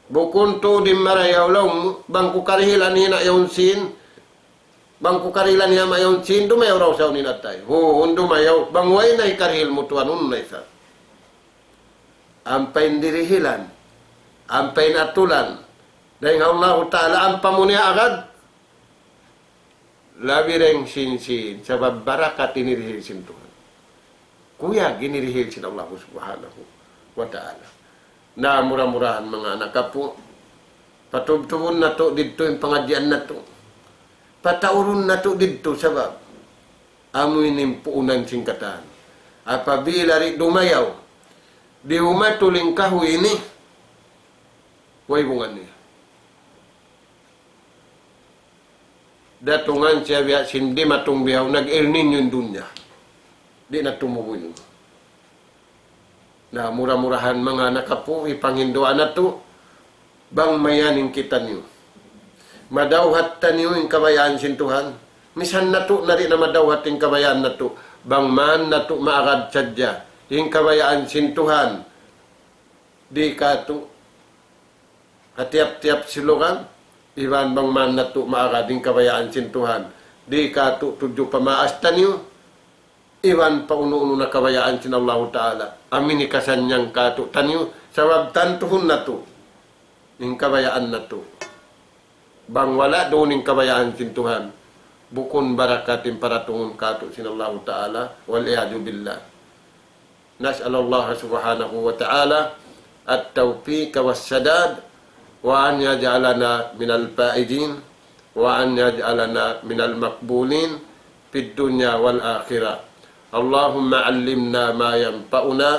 Bukun tuud in marayaw laung mu, bang ku karihilan hina' yaun sin, bang ku karihilan hina' yaun sin, dumayaw raw sa unu in atay. Huun, dumayaw, bang way na hikarihil mu tuwan, unu na isab. Ampa in dirihilan, ampa in atulan dayn ha Allahu Ta'ala, ampa mu niya agad, labi dayn sin sin, sabab barakat in dihil sin Tuhan. Kuyag in dihil sin Allahu Subhanahu wa Ta'ala. Na mura-murahan, manga anak apu', patubtubun natu' didtu in pangadjian natu'. Pataurun natu' didtu sabab amu ini in puunan sin katan. Apabila di' dumayaw, di' humatul in kahuy ini, way bunga niya. Datungan siya biya' sin dimatung bihaun, nag-El Niño in dunya. Di' na tumubu' in. Na mura-murahan, manga anak apu', hipanghinduan natu', bang mayan in kitaniyu, madawhat taniyu in kabayaan sin Tuhan. Misan natu' na di' na madawhat in kabayaan natu', bang man natu' maagad sadja in kabayaan sin Tuhan, di' katu' ha tiyap-tiyap silugan, iban bang man natu' maagad in kabayaan sin Tuhan, di' katu' tudju pa maas taniyu, iban pa unu-unu na kabayaan sin Allahu Ta'ala. Amu ini kasannyang katu' taniyu, sabab tantuhun natu' in kabayaan natu'. Bang wala' duun in kabayaan sin Tuhan, bukun barakat in paratungun katu' sin Allahu Ta'ala, والعياذ بالله. نسأل الله سبحانه وتعالى التوفيق والسداد، وأن يجعلنا من الفائزين، وأن يجعلنا من المقبولين في الدنيا والآخرة. اللهم علمنا ما ينفعنا،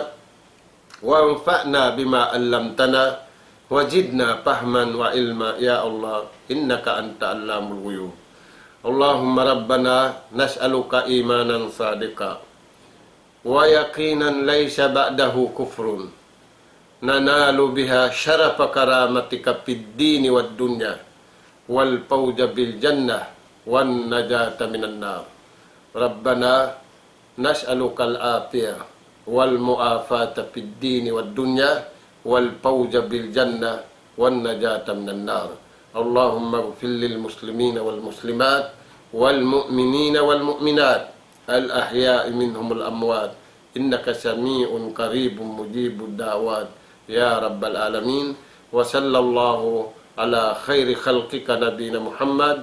وانفعنا بما علمتنا، وزدنا فهما وعلما، يا الله، إنك أنت علام الغيوب. اللهم ربنا نسألك إيمانا صادقا، ويقينا ليس بعده كفر، ننال بها شرف كرامتك في الدين والدنيا، والفوز بالجنة، والنجاة من النار. ربنا نسألك العافية والمعافاة في الدين والدنيا، والفوز بالجنة، والنجاة من النار. اللهم اغفر للمسلمين والمسلمات، والمؤمنين والمؤمنات، الأحياء منهم والأموات، إنك سميع قريب مجيب الدعوات، يا رب العالمين. وصلى الله على خير خلقك نبينا محمد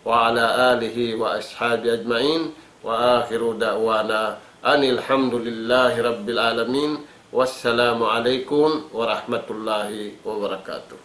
وعلى آله وأصحابه أجمعين، وآخر دعوانا أن الحمد لله رب العالمين، والسلام عليكم ورحمة الله وبركاته.